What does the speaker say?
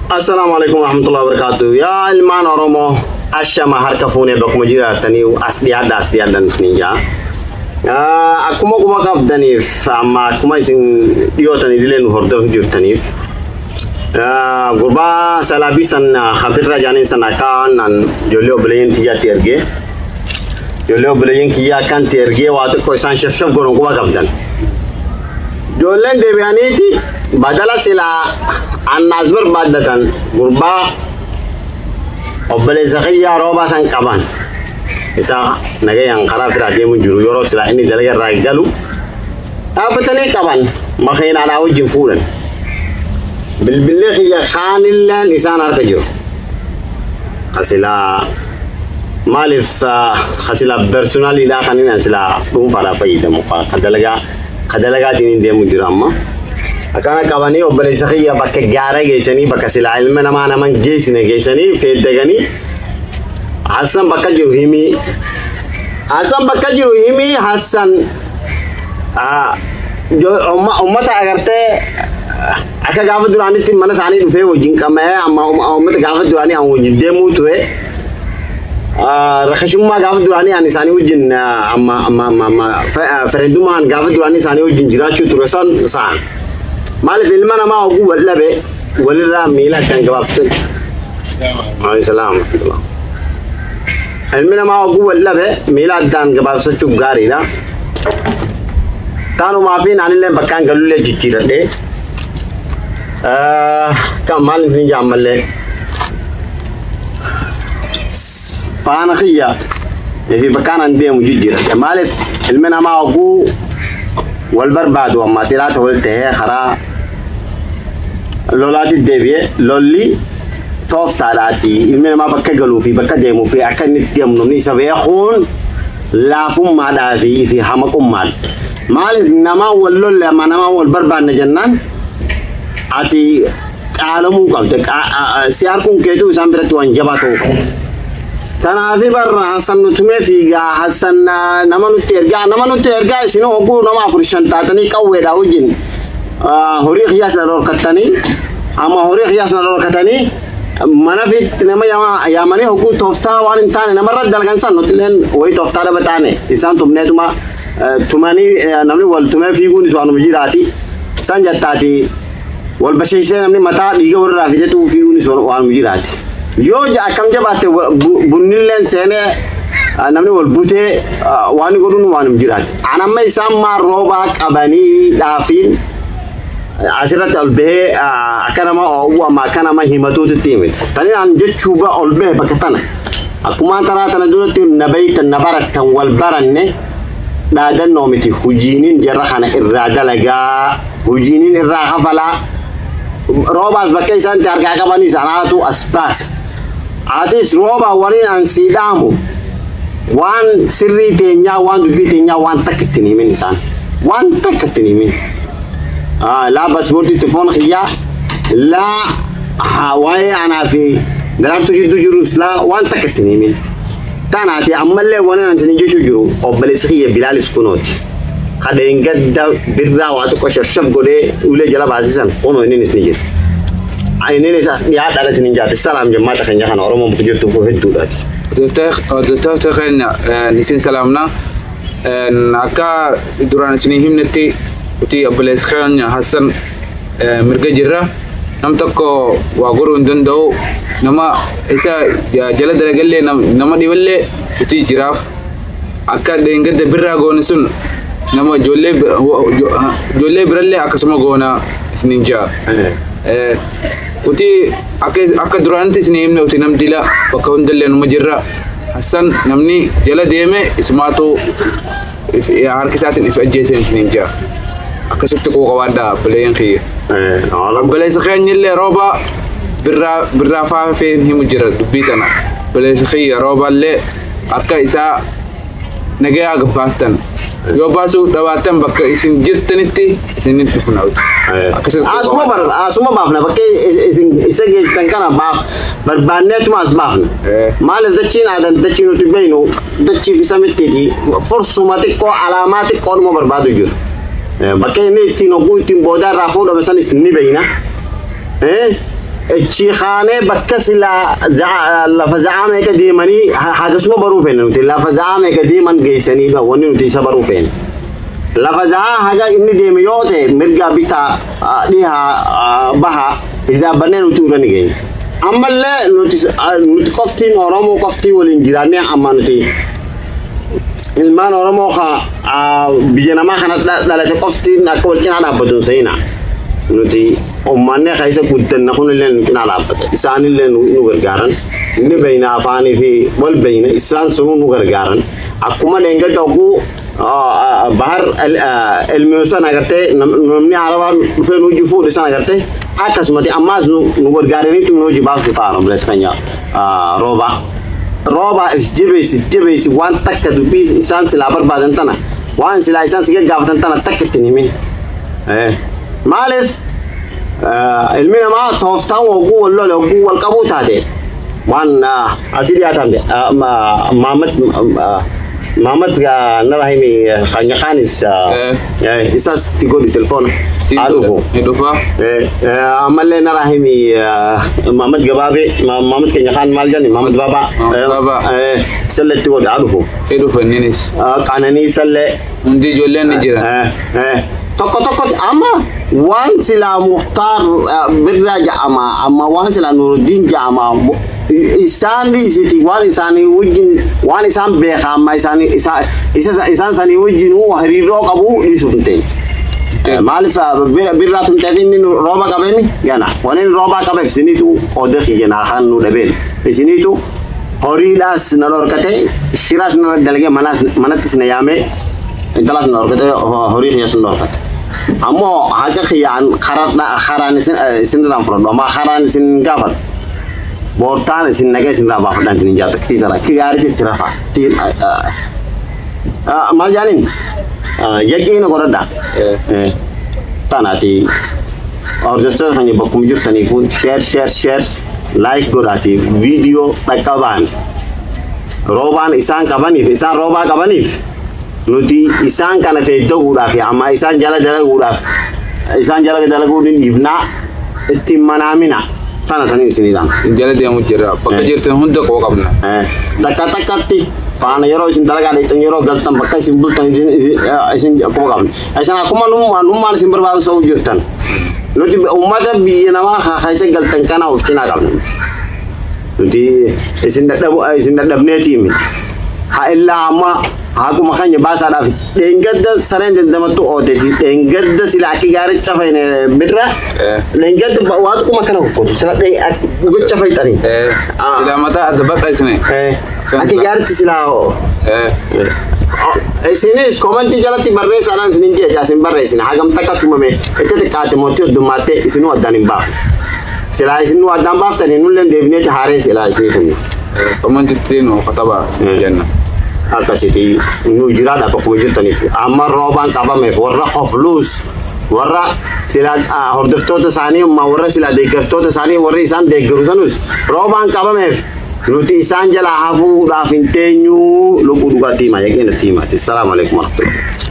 Assalaamu alaikum warahmatullahi wabarakatuh. Yaa ilmaan Oromoo, ashama harka fuunee bakkuma jiraatanii as dhiyaadha, as dhiyaadhan isin jaa. Akkuma quba qabdaniif, amma akkuma isin dhiyootan idilee nu hordofuu jirtaniif, gurbaa salaabii san habirra jaaniin san akkaan ijoollee obboleeyyan tiyyaatti ergee, ijoollee obboleeyyan kiyyaa akkantti ergee waa xiqqoo isaan shafshaf godhan quba qabdan. Ijoolleen deebi'aniiti badala silaa annaas barbaaddatan gurbaa obboleessa kiyyaa Roobaa san qaban. Isa nagayaan karaa firaa deemu jiru, yeroo silaa inni dalaga irraa galu dhaabbatanii qaban, makiinaadhaa wajjin fuudhan. Bilbillee kiyya kaanilleen isaan harka jiru. Kasilaa maaliif kasilaa personaliidhaa kan inni silaa dhuunfaadhaa fayyadamu kan dalagaa ka dalagaatiin hin deemu jiru amma. Akkana qabanii obboleessa kiyya bakka gaara geessanii, bakka silaa ilma namaa naman geessine geessanii feeddaganii, "Hassan bakka jiru himii, Hassan bakka jiru himii." Hassan ummata agartee akka gaafa duraanitti mana isaanii dhufee wajjin qama'ee, amma ummata gaafa duraanii an wajjin deemuu ture, rakashummaa gaafa duraanii an isaanii wajjin amma amma amma amma friendummaan gaafa duraanii isaanii wajjin jiraachuu ture san sa'an. Maaliif ilma namaa oguu wal dhabe walirraa miila addaan gabaabsatan. Salaam. Ilmi namaa oguu wal dhabe miila addaan gabaabsachuuf gaariidha. Taanumaa fi naanillee bakkaan galullee jijjiiradhee. Kan maal isin jaammallee faana kiyya fi bakkaan an deemu jijjiiradhe. Maaliif ilmi namaa oguu wal barbaadu amma xilaata wal ta'ee karaa lolaatti deebi'ee, lolli tooftaadhaati. Ilmi namaa bakka galuu fi bakka deemuu fi akka inni itti deemu namni isa beekuun laafummaadhaa fi hamaqummaadha. Maaliif namaa wal lolle amma namaa wal barbaanne jennaan ati qaalamuu qabda. Si harkuun keetuu isaan biratti waan jabaa ta'uu qaba. Tanaafi barra Hassan nu tumee fiigaa, Hassan nama nutti ergaa, nama nutti ergaa. Isin hogguu nama afur shan taatanii qawweedhaa wajjin horii kiyyaas na dhorkattanii, amma horii kiyyaas na dhorkatanii, mana fiitti nama yaamanii hogguu tooftaa waan hin taane namarra dalagan san, nuti illeen wayii tooftaa dhaba taane isaan tumneetuma tumanii namni wal tumee fiiguun waanuma jiraati. San jettaati wal basheessee namni mataa dhiiga warraa fidetu fiiguun waanuma jiraati. Yoo akkam jabaatte bunnilleen seenee namni wal butee waan godhuun waanuma jiraati. Anamma isaan maa Roobaa qabanii dhaafiin asirratti ol bahee akka nama oowwu amma akka nama himatuutti miti. Tani an jechuu ba ol bahe bakka tana. Akkuma taraa tana duratti na beeytan, na barattan, wal baranne dhaadannoo miti, hujiiniin jarra kana irraa dalagaa, hujiiniin irraa kafalaa. Roobaas bakka isaan itti harkaa qabanis anaatu as baase. Atis Roobaa waliin an sii dhaamu waan sirrii teenyaa, waan dubbii teenyaa waan takka ittiin himin isaan. Waan takka ittiin himin. Laa paaspoortii telefoon kiyyaa, laa waa'ee anaa fi Daraartuu jidduu jirus, laa waan takka ittiin himin. Tanaati ammallee waan an isin jechuu jiru, obboleessi kiyya Bilaalis kunooti. Kadheen gadda birraa waa xiqqoo shafshaf godhee ulee jala baasisan kunoo innis ni jira. Innis as dhiyaadhaan isin jaate. Salaam jammaata keenya kana Oromoon bakka jirtuuf hedduudhaati. Hordoftoota keenya, isin salaamna. Akka duraan isinii himnetti nuti obboleessa keenya Hassan mirga jirra. Nam tokko waa godhuu hin danda'u. Nama isa jala dalagallee, nama dhiballee nuti jiraaf. Akka dheengadda birraa goone sun nama ijoollee birallee akkasuma goona isiniin jaa. Uti akka duraanitti isinii himne, uti nam dila bakka hundallee numa jirra. Hassan namni jala deeme isumaatu harka isaatiin if ajjeeseen isiniin jaa. Akkasitti quba qabaadhaa obboleeyyan kiyya. Obboleessa keenya illee Rooba birraa faafeen himu jira dubbii tana. Obboleessa kiyya Rooba illee akka isaa nagayaa gabbaastan. Yoo baasuu dhabaattan bakka isin jirtanitti isin dhufna. Akkasitti Asuma bar asuma baafna, bakka isin isa geessitan kana baaf barbaanneetuma as baafna. Maaliif dachiin aadan dachii nuti beeynu dachii fi samittiiti, fursuma xiqqoo alaamaa xiqqoodhuma barbaadu jiru. Bakka inni ittiin hogguu ittiin boodaa irraa fuudhame sanis ni beeyna. Ichi kaanee bakka silaa lafa za'aa meeqa deemanii hagasuma baruu feene nuti lafa za'aa meeqa deeman geessaniidha wanni nuti isa baruu feene. Lafa za'aa haga inni deeme yoo ta'e mirga bitaa dhihaa baha hisaabannee nuti irra ni geenya. Ammallee nuti qoftiin Oromoo qoftii waliin jiraannee amma nuti ilmaan Oromoo biyya namaa kana dhalate qoftiin akka wal cinaa dhaabbatu hin seena. Nuti uummanni keessa guddanna kunillee nu cinaa dhaabbata. Isaanillee nu gargaaran. Inni beeyna afaanii fi wal beeyna isaan sunuu nu gargaaran. Akkuma leenga oguu bahar ilmiin san agartee namni arabaan dhufee nu hojii fuudhe san agartee akkasumatti ammaas nu gargaaraniitu nu hojii baasuu ta'an obboleessa keenya roobaa. Roobaa if jabeessi if jabeessi waan takka dubbii isaan silaa barbaadan tana waan silaa isaan si gaggaafatan tana takka ittiin himin. Maaliif ilmi namaa tooftaan hogguu wal lole hogguu wal qabuu taate waan asii dhiyaatan Maamad Maamad nara himi kanyakaanis isas ti godhu telefoona haa dhufu. Ni dhufa. Ammallee nara himi Maamad Gabaabee Maamad keenya kaan maal jedhani Maamad Baabaa Maamad Baabaa. Isallee itti godhu haa dhufu. Ni dhufa inninis. Qananii isallee. Hundi ijoolleen ni jiran. Tokko tokko amma waan silaa Muhtaar Birraa jedhama amma waan silaa Nuruddin jedhama isaan dhiisiti waan isaanii wajjin waan isaan beeka amma isaan sanii wajjin hariiroo qabu dhiisuuf hin ta'in. Maaliif birraa tumteef inni rooba qabeemi gana waan inni roobaa qabeef isiniitu qooda kiyya kan nu dhabeen isiniitu horiidhaas na dhorkate shiraas na dalagee manattis na yaamee intalas na dhorkate horii kiyyas na dhorkate. Ammoo haqa kiyyaan karaan isin irraan fudhadhu amma karaan isin gaafadhu. Boortaan isin nagaa isin irraa baafadhaan isin hin jaatu kitii tara ki gaariitti itti rafa. Maal jaaniin yaqiina godhadhaa. Tanaati hordoftoota keenya bakkuma jirtaniifuu share share share like godhaati viidiyoo dhaqqabaan roobaan isaan qabaniif isaan roobaa qabaniif nuti isaan kana feeddaguudhaaf amma isaan jala dalaguudhaaf isaan jala dalaguu ni dhiifnaa ittiin manaamina tana tanii isinii dhama. Jala deemu jirra. Bakka jirtan hunda quba qabna. Takka takkatti faana yeroo isin dalagaa dheeytan yeroo galtan bakka isin bultan isin quba qabna. Isin akkuma nummaan isin barbaadu sa'uu jirtan. Nuti uummata biyya namaa keessa galtan kana of cinaa qabna. Nuti isin dadhabu isin dadhabneetii miti. Haa illaa amma haquma keenya baasaadhaaf dheengadda sareen dandamattu ooteeti dheengadda sila akka gaarii cafayne birra dheengadda waa xiqquma kana kukkutu sila gocha fayxanii. Sila mataa adda baqaysine. Akka gaariitti silaa isinis komantii jalatti barreessaadhaan isinin jecha isin barreessine hagam takka tumame itti xiqqaate mootii heddummaatti isinuu addaan hin baafne. Silaa isinuu addaan baaftanii nulleen deebineeti haaree silaa isinii tumne. Komantitti nu katabaa jenna. Akkasitti nu jiraadha bakkuma jirtaniif amma roobaan qabameef warra hofluus warra silaa hordoftoota isaanii warra silaa deeggartoota isaanii warra isaan deeggaru sanus roobaan qabameef nuti isaan jalaa hafuudhaaf hin teenyuu lubbuu dhugaatii himaa yaqeen itti himaati. Assalaamu alaikum warahmatullahi.